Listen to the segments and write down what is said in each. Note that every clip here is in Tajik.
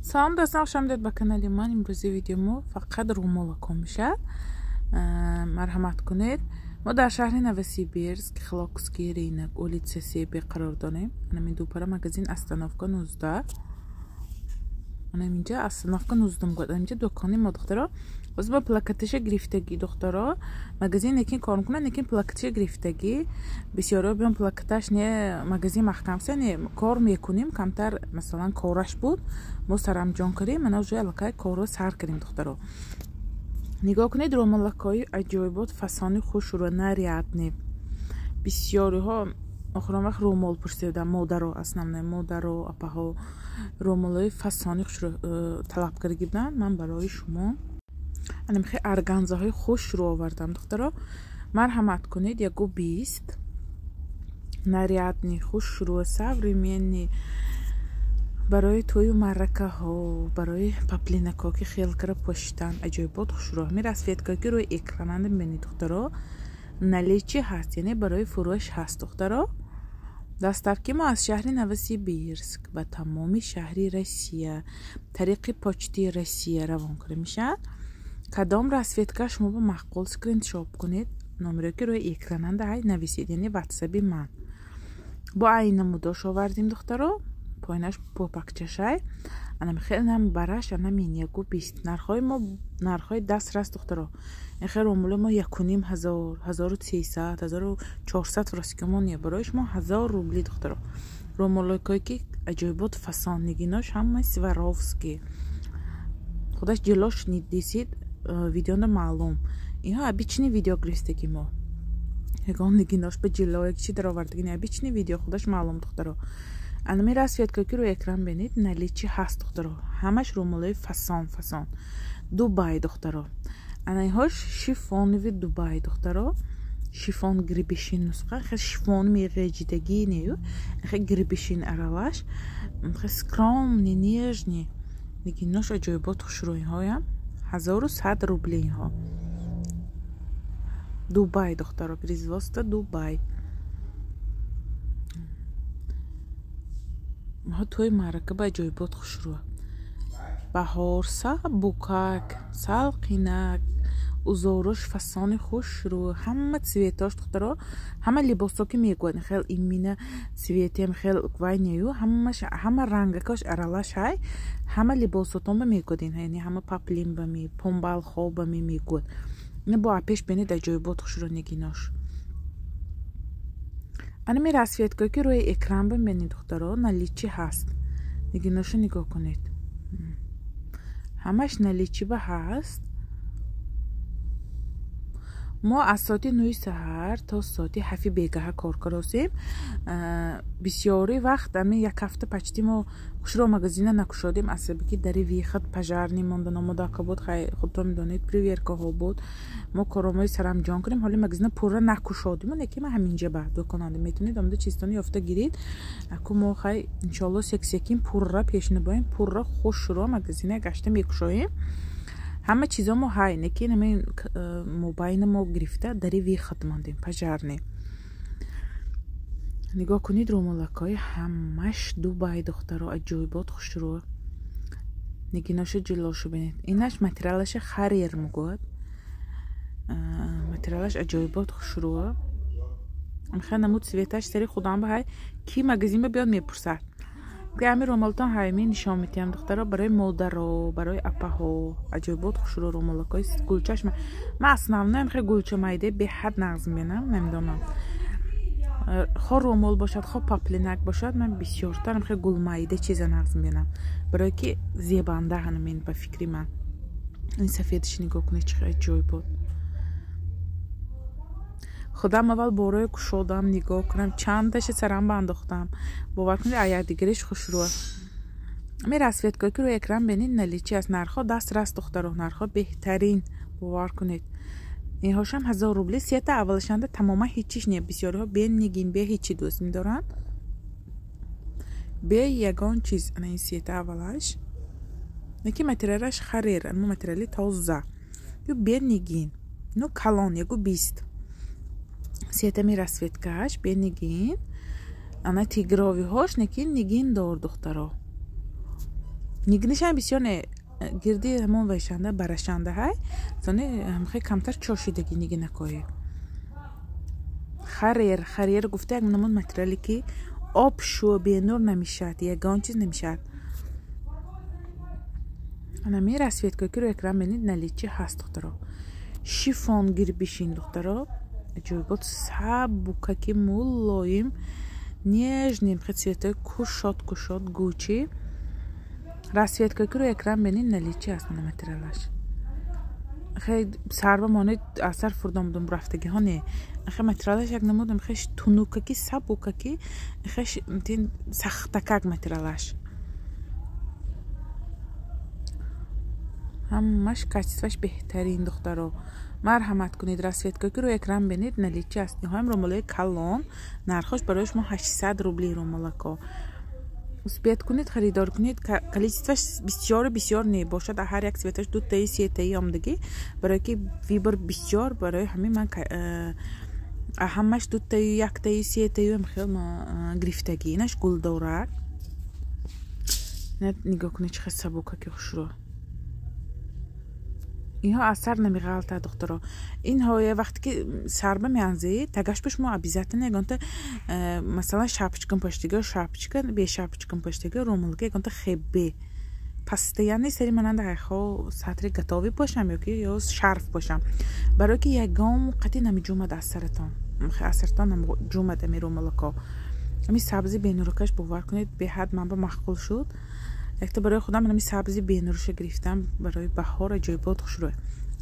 Салом дӯстон, хуш омадед ба канали ман. Имрӯзи видео мо фақат румолако мешавад. Марҳамат кунед. Мо дар шаҳри Новосибирск, Хилокский рынок, улица Себе қарор дорем. Анамин дупара магазин остановка 19. Анаминҷа остановка 19 мегӯяд. Анаминҷа дукони мо, духтаро. Ҳозир ба плакаташа гирифтагӣ, духтаро. Магазин лекин кор мекунад, лекин плакаташа гирифтагӣ. Бисёриҳо биён плакаташ не, магазин маҳкам са, не, кор мекунем, камтар масалан кораш буд, мо сарамҷон кардем, мана уже аллакай корро сар кардем, духтаро. Нигоҳ кунед, ромалакҳои аҷоибот, фасони хушрӯ, нарядный. Бисёриҳо охирон вақт румол пурсидам, модаро, основной модаро, апаҳо румолҳои фасони хушрӯ талаб карда буданд. Ман барои шумо анамихе органзаҳои хушрӯ овардам, духтаро. Марҳамат кунед, 1,20, нарядный, хушрӯ, современный, барои тӯю маъракаҳо, барои поплинакҳо, ки хел кара пӯшидан, аҷоибот, хушрӯ. Ҳамин расцветкое, ки рӯи экрананда мебинед, духтаро, наличии ҳаст, яъне барои фурӯш ҳаст, духтаро. Доставки мо аз шаҳри Новосибирск ба тамоми шаҳри Россия тариқи Почти Россия равон карда мешавад. Кадом расцветка шумо ба маъқул, скриншот кунед, номере ки рӯи экрананда ҳай нависед, яъне ватсаби ман. Бо айн намудош овардем, духтаро. Поинаш попакчашай, анам хелам бараш, анамин 1,20. Нархҳои мо нархҳои дастрас, духтаро. Ин хел румоли мо 1500, 1300, 1400 ростикамон не, барои шумо 1000 рубли, духтаро. Румолакое ки аҷоибот, фасон, нигинош ҳама Сваровски, худаш ҷилош дисид, видеонда маълум. Инҳо обычный видео гирифтаги мо, ягон нигинош ба ҷило як чи даровардаги не, обычный видео, худаш маълум, духтаро. Анами расцветка ки рӯи экран бинед, наличии ҳаст, духтаро. Ҳамаш румолои фасон, фасон Дубай, духтаро. Ана инҳош шифонови Дубай, духтаро, шифон гребешин нусха, хел шифон меғеҷидагӣ нею, хел гребешин аралаш, хел скромный, нежный, нигинош аҷоибот, хушрӯ. Инҳоям 1100 рубли. Инҳо Дубай, духтаро, производство Дубай. Инҳо тӯи маърака ба аҷоибот, хушрӯ, баҳор, сабукак, салқинак, узоруш фасони хушрӯ, ҳама цветош, духтаро, ҳама либосо ки мегӯяд, хел имина цветем хел вай нею, ҳамаш ҳама рангакош аралаш ҳай, ҳама либосотон ба мегӯяд инҳо, яъне ҳама паплин ба ми, помбалхо ба ми мегӯяд. Ина бо апеш бинед, аҷоибот, хушрӯ нигинош. Анами расцветкое ки рӯи экран бибинед, духтаро, наличии ҳаст. Нигиношу нигоҳ кунед, ҳамаш наличии ба ҳаст. Мо аз соати 9 саҳар то соати 7 бегаҳа кор каросем. Бисёри вақт ами як ҳафта почти мо хушро магазина накушодем, аз сабаби ки дари выход пожарный монда номодака буд, хай худтон медонед, проверкаҳо буд, мо коромои сарамҷон кунем. Ҳоли магазина пурра накушодем, лекин ма ҳаминҷа ба дуконанда метавонед омада чизтони ёфта гиред. Аку мо хай иншоалло сек-секин пурра пеш набоем, пурра хушро магазина гашта мекушоем. Ҳама чизо мо ҳай, лекин ҳамин мобайна мо гирифта дари выход мондем пожарный. Нигоҳ кунед, румолакҳои ҳамаш Дубай, духтаро, аҷоибот, хушрӯ. Нигиношу ҷилошу бинед. Инаш материалаша харер мегӯяд, материалаш аҷоибот, хушрӯ. Мехоҳ намуд цветаш сари худам ба ҳай, ки магазин ба биёд мепурсад, ами румолтон ҳай, ми нишон метиҳам, духтаро, барои модаро, барои апаҳо, аҷоибот, хушрӯ румолакҳои гулчаш. Ман основной хе гулча майде беҳад нағз мебинам, намедонам, хо румол бошад, хо паплинак бошад, ман бисёртарам хе гулмайде чиза нағз мебинам, барое ки зебанда ҳанамин ба фикри ман. Ин сафедаш нигоҳ кунед, чӣ аҷоибот. Худам аввал борои кушодам, нигоҳ кунам, чандташа сарам ба андохтам, бовар кунед, а якдигариш хушрӯ. Ами расцветкое ки рӯи экран бинед, наличии аст. Нархҳо дастрас, духтаро, нархҳо беҳтарин, бовар кунед. Инҳошам 1000 рубли сета аввалашанда, тамоман ҳечиш не. Бисёриҳо бе нигин, бе ҳечи дӯст медоранд, бе ягон чиз. Ана ин сета аввалаш, лекин материалаш харер, мо материали тоза, ю бе нигин, ну калон, 1,20. Сетами расцветкааш бе нигин, ана тигровиҳош, лекин нигин дор, духтаро. Нигинишам бисёр не, гирди ҳамон вайшанда барашанда ҳай, сони хеле камтар чошидаги нигинакои. Харер, харер гуфта як намуд материале ки об шӯ бенур намешавад, ягон чиз намешавад. Анами расцветкое ки рӯи экран бинед, наличии ҳаст, духтаро. Шифон гирбишин, духтаро, аҷоибот, сабукаки, мулоим, нежный, цветои кушод кушод, гучи. Расцветкое ки рӯи экран бинед, наличии ҳаст. Мана материалаш хе сарба монед, асар фурдом будум рафтагиҳо не. Хе материалаш як намудам хеш тунукаки, сабукаки, хеш тин сахтакак материалаш. Ҳамаш качестваш беҳтарин, духтаро. Марҳамат кунед, расцветкое ки рӯи экран бинед, наличии аст. Ниҳоям румолои калон, нархош барои шумо 800 рубли румолако. Успеть кунед, харидор кунед, количестваш бисёру бисёр не бошад, ҳар як цветаш дутаи сетаи омдагӣ, барое ки выбор бисёр, барои ҳамин ман ҳамаш дутаю, яктаю, сетаю хел гирифтагӣ. Инаш гулдорак, нигоҳ кунед, чӣ хел сабукаки хушрӯ. Инҳо аз сар намеғалтад, духтаро. Инҳое вақте ки сарба меанзед, тагаш ба шумо обязательно ягонта масалан шапочкам паштига, шапочка бе шапочкам паштига, румолка ягонта хебе постоянно сари мананда айхо сатри готовый бошам ёки ё шарф бошам, барое ки ягон қати намеҷумад аз саратон, аз саратон намеҷумад ами румолако. Ами сабзи бенуракаш, бовар кунед, беҳад ман ба маъқул шуд. Якта барои худам ами сабзи бенуруша гирифтам барои баҳор, аҷоибот, хушрӯй.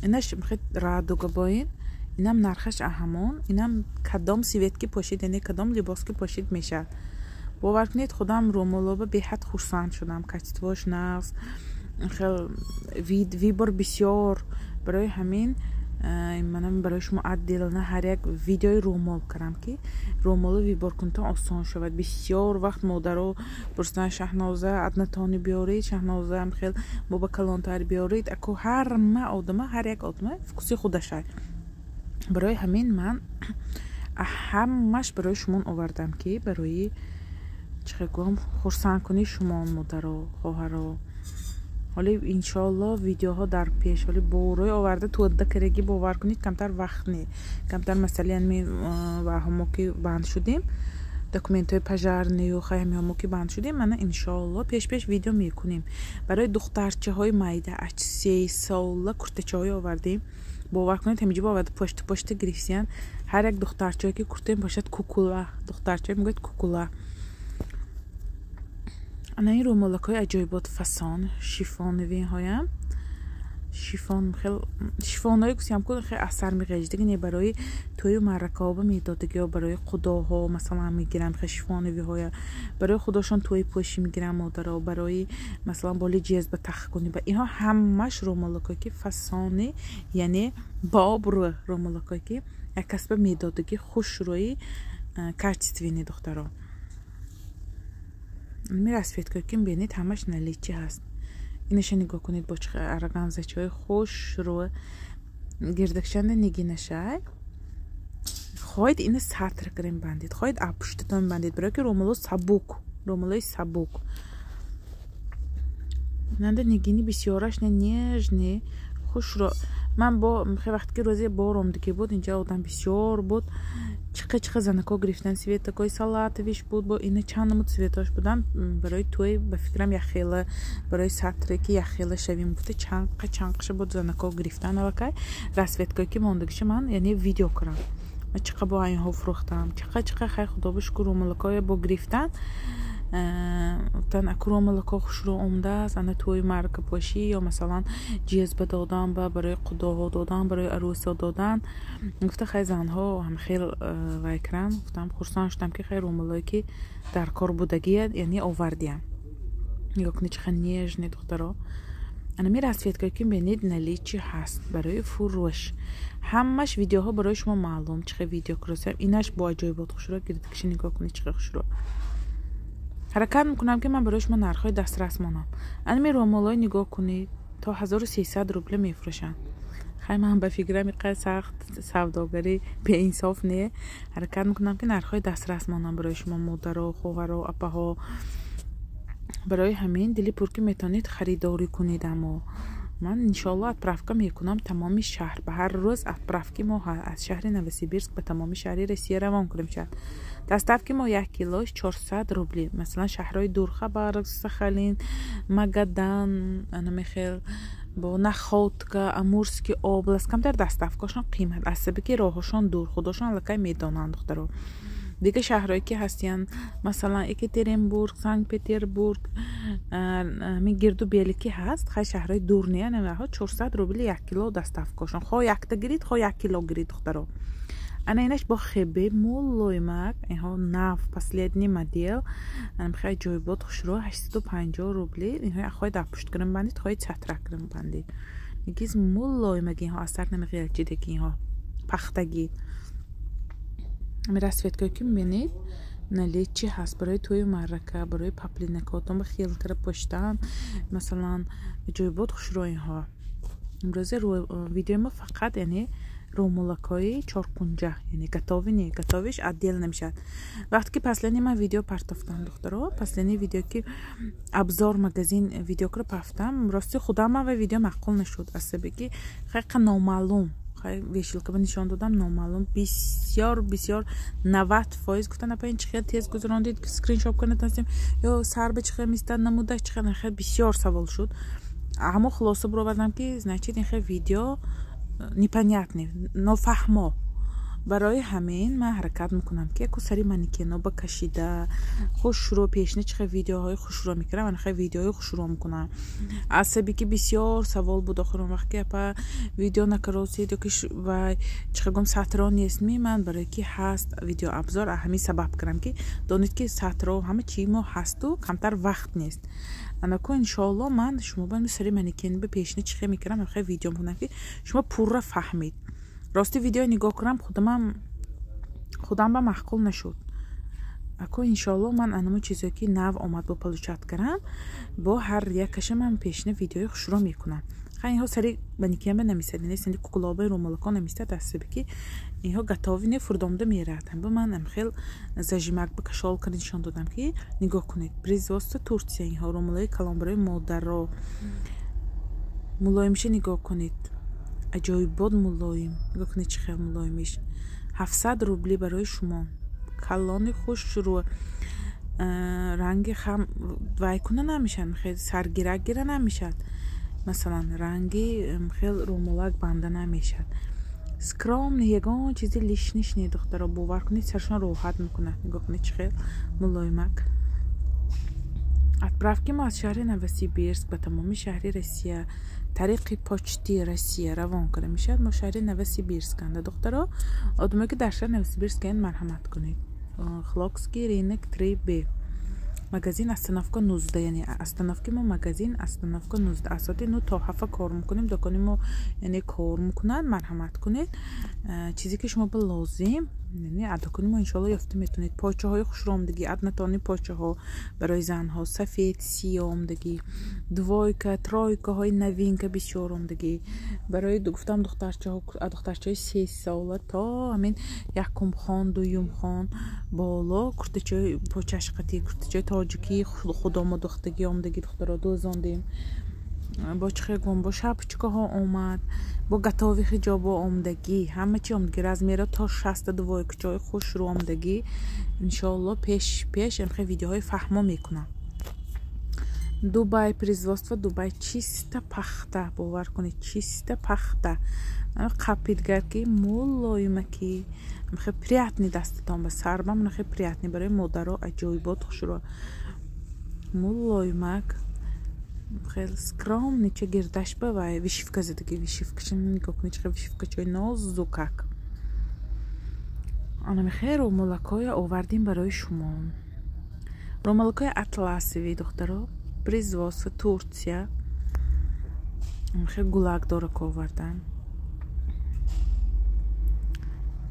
Инаш хе радуга боин, инам нархаш аҳамон, инам кадом цвет ки пошид, яъне кадом либос ки пошид мешавад. Бовар кунед, худам румолоба беҳад хурсанд шудам, качествош нағз, хел выбор бисёр. Барои ҳамин манам барои шумо отдельно ҳар як видеои румол кардам, ки румоло выбор кунтон осон шавад. Бисёр вақт модаро пурсиданд: «Шаҳноза, однотонный биёред, Шаҳноза, хел мо ба калонтар биёред». Аку ҳарма одама, ҳар як одама вкуси худашай. Барои ҳамин ман ҳамаш барои шумон овардам, ки барои чӣ гӯям, хурсандкунии шумон, модаро, хоҳаро. Ҳоли иншоалло видеоҳо дар пеш, ҳоли борӯи оварда тӯда кардаги, бовар кунед, камтар вақт не, камтар масъалаи ами ҳамо ки банд шудем, документҳои пожарныю хай ҳамиҳомо ки банд шудем, мана иншоалло пеш-пеш видео мекунем. Барои духтарчаҳои майда ач 3 сола куртачаҳое овардем, бовар кунед, ҳамиҷо оварда пошта пошта гирифтиян. Ҳар як духтарчае ки куртаем бошад, кукула, духтарчае мегӯяд кукула. Ана ин румолакҳои аҷоибот, фасон шифоновиҳоям, шифон, хел шифонҳое гусиям ку хел асар меғеждаги не, барои тӯю маъракаҳо медодагиё, барои худоҳо масалан мегирам, хел шифоновиҳоя барои худошон тӯи пӯшӣ мегирам модаро, барои масалан боли ҷез ба тахт кунӣ. Ба инҳо ҳамаш румолакҳое ки фасони, яъне бообрӯ румолакҳое ки як касба медодагӣ, хушрӯи, качественный, духтаро. Ми расцветкое ки бинед, ҳамаш наличии ҳаст. Инаша нигоҳ кунед, бо чӣ органзачаҳои хушрӯ, гирдакшанда нигинашай. Хоҳед, ина сатр кардем бандед, хоҳед, пуштатон бандед, барое ки румоло сабук, румолои сабук. Нанда нигини бисёраш не, нежный, хушрӯ. Ман бо хе вақте ки рӯзе бор омдагӣ буд, инҷа одам бисёр буд, чиқа чиқа занако гирифтан, цветакои салатовыйш буд, бо ина чанд намуд цветош будан. Барои тӯй ба фикрам яхела, барои сатре ки яхела шавим гуфта, чанқа чанқаша буд занако гирифтан. Аллакай расцветкое ки мондагиша ман яъне видео кардам, ман чиқа бо айнҳо фурӯхтам, чиқа чиқа. Хай, худо шукр, румолакое бо гирифтан гуфтан: «Аку румолако хушрӯ омадааст, ана тӯи маъракапошӣ ё масалан ҷезба додан, ба барои қудоҳо додан, барои арӯсо додан», гуфта. Хай, занҳо ҳам хел вай кардам, гуфтам, хурсанд шудам, ки хай румолое ки дар кор будагия, яъне овардиям. Нигоҳ кунед, чӣ хел нежный, духтаро. Анами расцветкое ки бинед, наличии ҳаст барои фурӯш. Ҳамаш видеоҳо барои шумо маълум, чӣ хел видео куросам. Инаш бо аҷоибот хушрӯ, гирдакши нигоҳ кунед, чӣ хел хушрӯ. Ҳаракат мекунам, ки ман барои шумо нархҳои дастрас монам. Анами румолҳои нигоҳ кунед, то 1300 рубля мефурӯшанд. Хай, ман ба фикрам, иқадр сахт савдогарӣ беинсоф не. Ҳаракат мекунам, ки нархҳои дастрас монам барои шумо, модаро, хоҳаро, апаҳо. Барои ҳамин дили пур ки метавонед харидорӣ кунед. Аммо ман, иншоалло, отправка мекунам тамоми шаҳр ба. Ҳар рӯз отправки мо аз шаҳри Новосибирск ба тамоми шаҳри Россия равон кунем шаҳр. Доставки мо як килош 400 рубли. Масалан, шаҳрҳои дур, Хабаровск, Сахалин, Магадан, анамехел бо Находка, Амурский область, камтар доставкашон қимат, аз сабаби ки роҳҳошон дур, худошон аллакай медонанд, духтаро. Дигар шаҳрҳое ки ҳастиянд, масалан, Екатеринбург, Санкт Петербург, ҳамин гирду бели ки ҳаст, хай, шаҳрҳои дур не, 400 рубли як кило доставкашон. Хо якта гирид, хо як кило гирид, духтаро. Ана инаш бо хебе мулоимак, инҳо нав, последний модель, хеле ҷойбот, хушрӯ, 850 рубли. Инҳо хоҳед дар пушт кунем бандид, хоҳед чатрак кунем бандид. Нигиз мулоимаги, инҳо аз сар намеғелчидаги, инҳо пахтагӣ. Расцветкое ки мебинед, наличии ҳаст барои тӯю маърака, барои паплинакотон ба хел кара пӯштан, масалан, ҷойбот, хушрӯ инҳо. Имрӯза видеои мо фақат, яъне, рӯмолакҳои чоркунҷа, яъне готовый не, готовыйш отдел намешавад. Вақте ки последний ман видео партофтам, духтаро, последний видео ки обзор магазин видеокро пафтам, рости худам ва видео маъқул нашуд, аз сабаби ки хайқа номаълум, вешалкаба нишон додам, номаълум, бисёр бисёр, 90% гуфтан: «Апа, ин чӣ хел тез гузарондид, скриншот кунед, ё сар ба чӣ хел мистад, намудаш чӣ хел?» Хел бисёр савол шуд. Ҳамо хулоса буровардам, ки значит, ин хел видео непонятный, нофаҳмо. Барои ҳамин ман ҳаракат мекунам, ки яку сари манекено ба кашида, хушрӯ, пешна чӣ хел видеоҳои хушрӯ мекунам, ана хел видеоҳои хушрӯ мекунам. Аз саби ки бисёр савол буд охирон вақт, ки: «Апа, видео накаросед ё ки вай чӣ хел гум сатро нестми?» Ман барои ки ҳаст видео обзор, ҳамин сабаб кардам, ки донед, ки сатро ҳама чӣ мо ҳасту камтар вақт нест. Анаку, иншоалло, ман шумо ба сари манекен ба пешна чӣ хел мекунам, хел видео мекунам, ки шумо пурра фаҳмид. Рости, видео нигоҳ кунам, худамам худам ба маъқул нашуд. Аку, иншоалло, ман анамо чизое ки нав омад бо получать кардам, бо ҳар якаша ман пешина видеои хушро мекунам. Ха, инҳо сари манекенба намисад, сари куклобаи румолако намисад, аз саби ки инҳо готовый не, фурдомда меравад. Бо ман хел зажимак ба кашол карда нишон додам, ки нигоҳ кунед. Производство Турция. Инҳо румолаи калон барои модаро. Мулоимиша нигоҳ кунед, аҷоибот мулоим. Нигоҳ кунед, чӣ хел мулоимиш. 700 рубли барои шумо, калони хушрӯ. Ранги хам вай куна намешавад, хел саргирак гира намешавад, масалан, ранги хел румолак банда намешавад. Скромный, ягон чизи лишниш не, духтаро, бовар кунед, саршон роҳат мекунад. Нигоҳ кунед, чӣ хел мулоимак. Отправки мо аз шаҳри Новосибирск ба тамоми шаҳри Россия тариқи Почти Россия равон карда мешавад. Мо шаҳри Новосибирсканда, духтаро. Одамое ки дар шаҳри Новосибирскаянд, марҳамат кунед. Хлокский рынок, 3Б, магазин, остановка 19, яъне остановки мо магазин, остановка 19. Аз соати 9 то 7 кор мекунем, дукони мо, яъне, кор мекунад. Марҳамат кунед, чизе ки шумо ба лозим, яъне, аз дукони мо, иншоалло, ёфта метавонед. Почаҳои хушромдагӣ, однотонный почаҳо барои занҳо, сафед, сиёҳ омдагӣ, двойка, тройкаҳои новинка бисёр омдагӣ. Барои гуфтам, духтарчаҳо, духтарчаҳои 3 сола то ҳамин якумхон, дуюмхон боло, куртачаҳои почашқатӣ, куртачаҳои тоҷикии худомо духтагӣ омдагӣ, духтаро, дӯзондем. Бо чӣ хел гум, бо шапочкаҳо омад, бо готовый ҳиҷобо омдагӣ, ҳама чи омдагӣ, размеро то 60, двойкачаҳои хушрӯ омдагӣ. Иншоалло, пеш пеш хел видеоҳои фаҳмо мекунам. Дубай, производство Дубай, чиста пахта, бовар кунед, чиста пахта. Қапидгар ки мулоима, ки хел приятный дастатон ба сарбам, хел приятный барои модаро, аҷоибот, хушрӯ, мулоимак, хел скромный. Ча гирдаш ба вай вышивка задаги, вышивкаша нигоҳ кунед, чӣ вышивкачои нозукак. Анами хел румолакҳоя овардем барои шумо. Румолакҳои атласовый, духтаро, производство Турция. Хел гулак дорако овардан,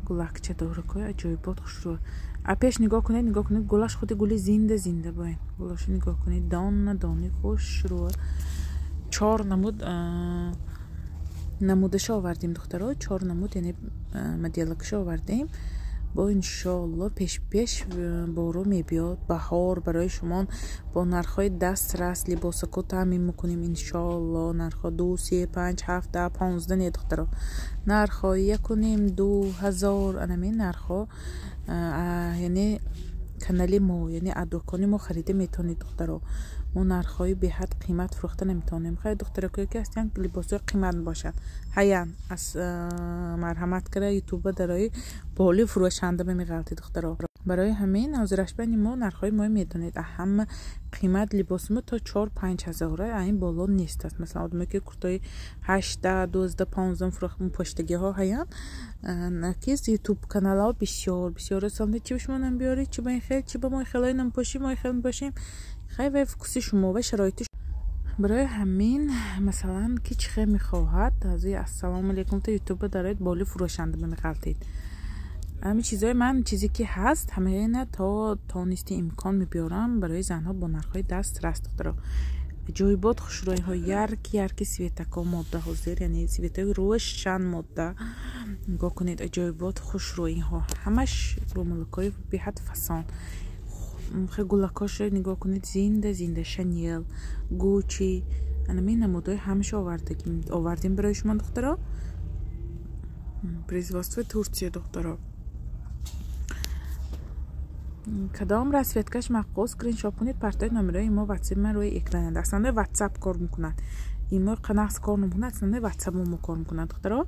гулакча доракои аҷоибот, хушрӯ. А пеш нигоҳ кунед, нигоҳ кунед, гулаш худи гули зинда зинда боин. Гулаша нигоҳ кунед, дона дони хушрӯ. Чор намуд намудаша овардем, духтаро, чор намуд, яъне моделакаша овардем. Бо иншоалло пеш-пеш боро мебиёд, баҳор барои шумо бо нархҳои дастрас либосако таъмин мекунем иншоалло. Нархҳо 2, 3, 5, 7, 10, 15 не духтаро. Нархҳои 1,5, 2 ҳазор, анамин нархҳо, яъне канали мо, яъне аз дукони мо харида метавонед духтаро. Мо нархҳои беҳад қимат фурӯхта наметавонем. Хай духтаракое ки ҳастанд, либосҳои қимат бошад, ҳаян аз марҳамат кара ютуба дарои боли фурӯшанда мемеғалтед духтаро. Барои ҳамин ҳозирашбани мо нархҳои мо медонед, ҳама қимат либоси мо то 4-5 ҳазора, ин боло нест аст. Масалан, одаме ки куртои 8, 12, 15 фурӯх поштагиҳо ҳаян, ки ютуб каналҳо бисёр бисёр расонда, чи ба шумо нам биёред, чи ба ин хел, чи ба мо хелои нампошӣ, мо хел мепошем. Хай вай вкуси шумо ва шароити. Барои ҳамин масалан ки чӣ хел мехоҳад, аз ассалому алайкум та ютуба дароед, боли фурӯшанда мемеғалтед. Ҳамин чизҳои ман, чизе ки ҳаст, ҳамаина то тонисти имкон мебиёрам барои занҳо бо нархҳои дастрас духтаро. Ҷойбод хушрӯйҳо, ярки ярки светако модда ҳозир, яъне светаи рӯшан модда. Нигоҳ кунед, аҷоибот хушрӯйиҳо, ҳамаш рӯмолакҳои беҳад фасон. Хе гулакҳошо нигоҳ кунед, зинда зинда, Шанел, Гуччи, анамин намудҳои ҳамаша овардем барои шумо духтаро. Производство Турция духтаро. Кадом расцветкаш маъқул, скриншот кунед, партои номерои мо ватсап ман рӯи экрананд. Основной ватсап кор мекунад. Имо қанақс кор намекунад, основной ватсап мо кор мекунад духтаро.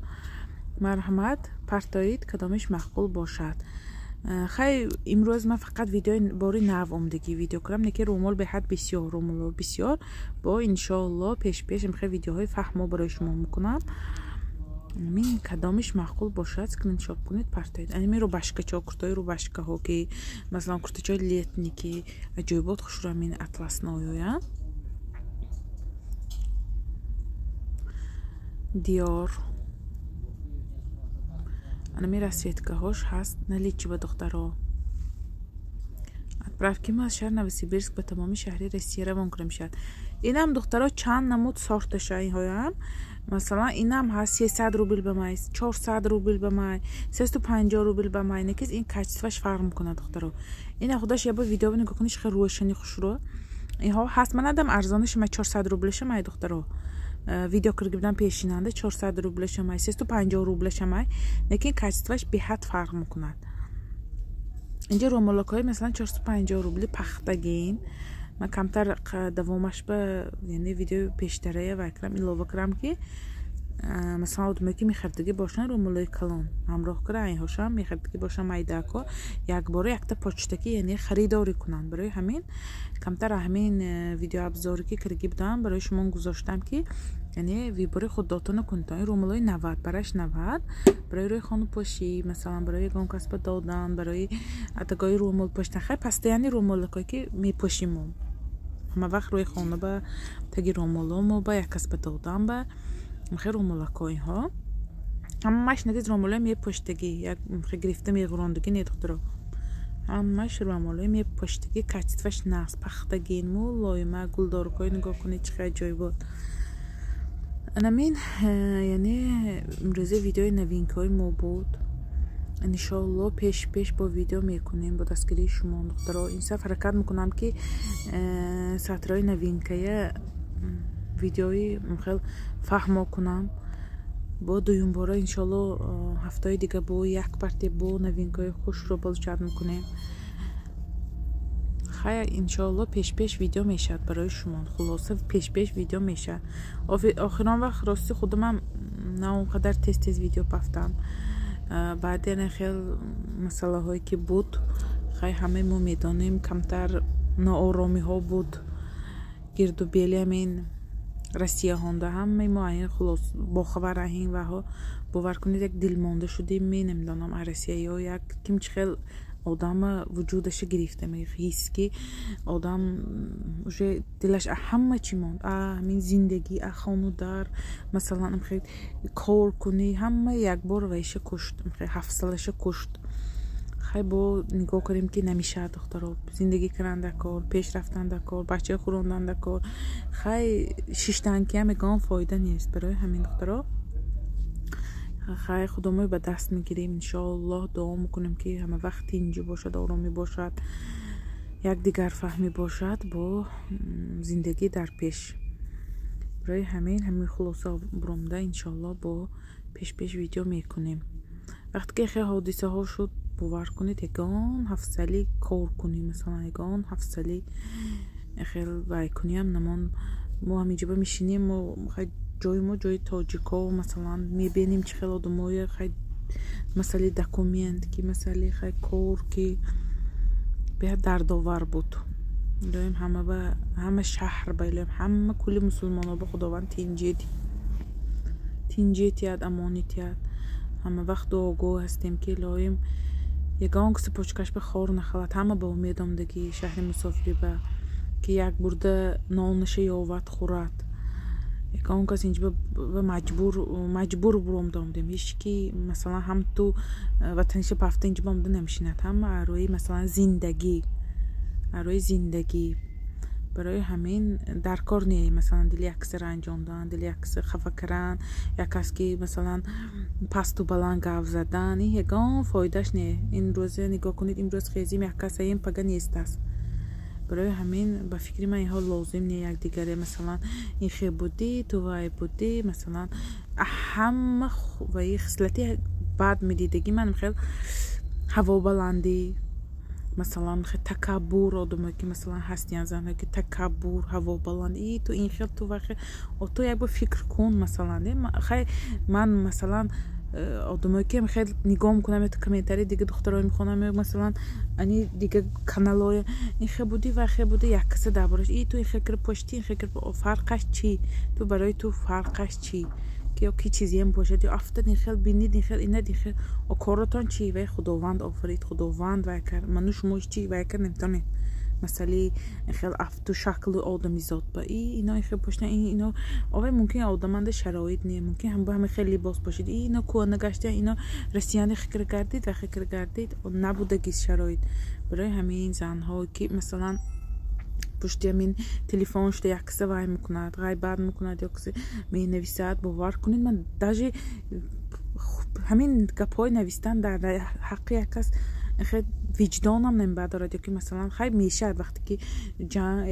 Марҳамат, партоид, кадомиш маъқул бошад. Хай имрӯз ман фақат видеои бори нав омдагӣ видео кунам, неки рӯмол беҳад бисёр, рӯмоло бисёр. Бо иншоалло пеш-пеш имхе видеоҳои фаҳмо барои шумо мекунам. Мин кадомиш маъқул бошад, скриншот кунед, партоед. Аними рубашкачо, куртои рубашкаҳо ки масалан куртачои летний ки аҷоибот хушрӯ, ҳамин атласноёя. Диор. Анами расцветкаҳош ҳаст наличи ба духтаро. Отправки мо аз шаҳри Новосибирск ба тамоми шаҳри Россия равон кунда мешавад. Инам духтаро чанд намуд сорташа инҳоям. Масалан, инам ҳаст 300 рубл ба май, 400 рубл ба май, 350 рубл ба май. Некиз ин качестваш фарқ мекунад духтаро. Ина худаш ябо видео нигоҳ кунед, хеле рӯшани хушрӯ. Инҳо ҳаст, ман надам арзонаш май 400 рублша май духтаро. Видео кирги будам пешинанда 400 рублша май, 350 рублша май. Лекин качестваш беҳад фарқ мекунад. Инҷа рӯмолакҳои масалан 450 рубли пахтагин. Ман камтар давомаш ба, яъне видеои пештарая вай кардам, илова кардам ки масалан одамое ки мехаридагӣ бошанд рӯмолои калон ҳамроҳ кара, инҳошам мехаридагӣ бошанд майдако, якбора якта почтаки яъне харидорӣ кунанд. Барои ҳамин камтар ҳамин видеоабзоре ки кирги будам барои шумо гузоштам ки яъне вибори худдотона кунед. Ин рӯмолои 90, бараш 90, барои рӯи хонупошӣ, масалан барои ягон кас ба додан, барои атагои рӯмол пошидан. Хай постоянни рӯмолакое ки мепошим мо ҳама вақт рӯи хона ба таги рӯмоломо ба як кас ба додан ба хе рӯмолако инҳо ҳамаш надид рӯмолои мепоштагӣ, як хе гирифта меғурондагӣ не духтаро. Ҳамаш рӯмолои мепоштагӣ, качестваш нағз, пахтагин, мулоима, гулдоркҳои нигоҳ кунед чӣ хел аҷоибот. Анамин яъне имрӯза видеои новинкаҳои мо буд. Иншоалло пеш-пеш бо видео мекунем бо дастгирии шумо духтаро. Ин саф ҳаракат мекунам ки сатрои новинкая видеои хел фаҳмо кунам. Бо дуюмбора иншоалло ҳафтаи дига бо як партия бо новинкаҳои хушро получат мекунем. Хай иншоалло пеш-пеш видео мешавад барои шумо. Хулоса пеш-пеш видео мешавад. Охирон вақт рости худамам на он қадар тез-тез видео пафтам. Баъд яъне хел масъалаҳое ки буд, хай ҳамаи мо медонем, камтар нооромиҳо буд гирду бели ҳамин Россияҳонда, ҳамаи мо айн хулос бохабар аҳин ваҳо. Бовар кунед, як дилмонда шудем, ме намедонам а Россияё як ким чӣ хел одама вуҷудаша гирифта, ҳис ки одам уже дилаш ҳама чӣ монд, ҳамин зиндагӣ, хону дар, масалан кор кунӣ, ҳама якбор вайша кушт, ҳафсалаша кушт. Хай бо нигоҳ кунем ки намешавад духтаро, зиндагӣ кардан дар кор, пеш рафтан дар кор, бача хӯрондан дар кор. Хай шиштан ки ҳам ягон фоида нест. Барои ҳамин духтаро Хай, худомои ба даст мегирем, иншоаллоҳ. Дуо мекунем, ки ҳама вақт тинҷӣ бошад, оромӣ бошад, якдигарфаҳмӣ бошад, бо зиндагӣ дар пеш. Барои ҳамин ҳамин хулоса буромда, иншоаллоҳ, бо пеш-пеш видео мекунем. Вақте ки хел ҳодисаҳо шуд, бовар кунед, ягон ҳафсали кор кунӣ, масалан, ягон ҳафсали хел вай куниам намон. Мо ҳаминҷоба мешинем, мо ҷои мо ҷои тоҷико, масалан, мебинем, чӣ хел одамое, хай, масъалаи документ ки, масъалаи, хай, кор ки беҳад дардовар буд. Илоҳим ҳама, ҳама шаҳр ба, илоҳим ҳама кулли мусулмоно ба Худованд тинҷӣ тиҳад, амонӣ тиҳад. Ҳама вақт дуогӯ ҳастем, ки илоҳим ягон киси почкаш ба хор нахалад. Ҳама ба умед омдагӣ шаҳри мусофирӣ ба, ки як бурда нонаша ёвад, хӯрад. Ягон кас инҷа маҷбур буромда омдем. Ҳеч ки, масалан, ҳам ту ватаниша пафта инҷа омда намешинад. Ҳама арои, масалан, зиндагӣ, арои зиндагӣ. Барои ҳамин дар кор не, масалан, дили як киса ранҷондан, дили як киса хафа кардан, як кас ки, масалан, пасту баланд гап задан, ин ягон фоидааш не. Ин рӯза нигоҳ кунед, имрӯз хезим, як касаем, пага нест аст. Барои ҳамин, ба фикри ман, инҳо лозим не. Якдигаре, масалан, ин хел будӣ, ту вай будӣ, масалан, ҳама ваи хислати бад медидагӣ ман хел ҳавобаландӣ, масалан, такаббур. Одамое ки, масалан, ҳастиян, занҳое ки такаббур, ҳавобаланд, и ту ин хел, ту вай хел, ту як бор фикр кун, масалан. Хай, ман, масалан, одамое ки хел нигоҳ мекунам, ё комментарии дига духтаро мехонам, ё, масалан, ани дига каналҳое, ин хел будӣ, вай хел будӣ, як каса дар бораш, и ту ин хел кир пошти, ин хел кир, фарқаш чӣ? Ту барои ту фарқаш чӣ, ки ё ки чизиам бошад, ё афтад, ин хел бинид, ин хел инад, ин хел коротон чӣ? Вай Худованд офарид, Худованд вай кард, ману шумо чӣ вай кард наметонем. Масъалаи хел афту шаклу одамизод ба и ино ин хел пошна, ино овай мумкин одаманда шароит не, мумкин ҳам ҳама хел либос бошед, ино кӯҳна гаштия, ино россияни хикр гардид ва хикр гардид, набудагист шароит. Барои ҳамин занҳо, ки, масалан, пушти ҳамин телефон шуда, як киса вай мекунад, ғайбат мекунад ё кисе менависад, бовар кунед, ман даже ҳамин гапҳои навистан дар ҳаққи як кас хел виҷдонам намебардорад. Ё ки, масалан, хай, мешавад, вақте ки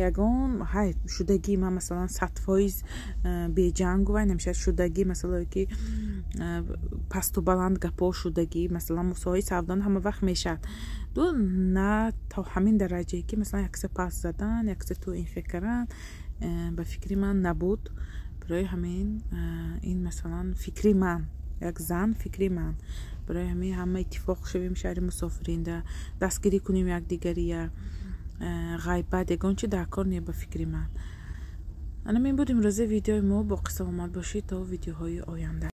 ягон ҳай шудагӣ, ман, масалан, 100% беҷангу вай намешавад. Шудагӣ, масалое ки пасту баланд гапҳо шудагӣ, масалан, соҳаи савдон ҳама вақт мешавад, ду на то ҳамин дараҷае ки, масалан, як киса паст задан, як киса ту ин хел кардан, ба фикри ман, набуд. Барои ҳамин ин, масалан, фикри ман, як зан, фикри ман. Барои ҳамин ҳама иттифоқ шавем, шаҳри мусофиринда дастгирӣ кунем якдигария. Ғайбат, ягон чи дар кор не, ба фикри ман. Ана мин буд имрӯза видеои мо. Боқӣ саломат бошед то видеоҳои оянда.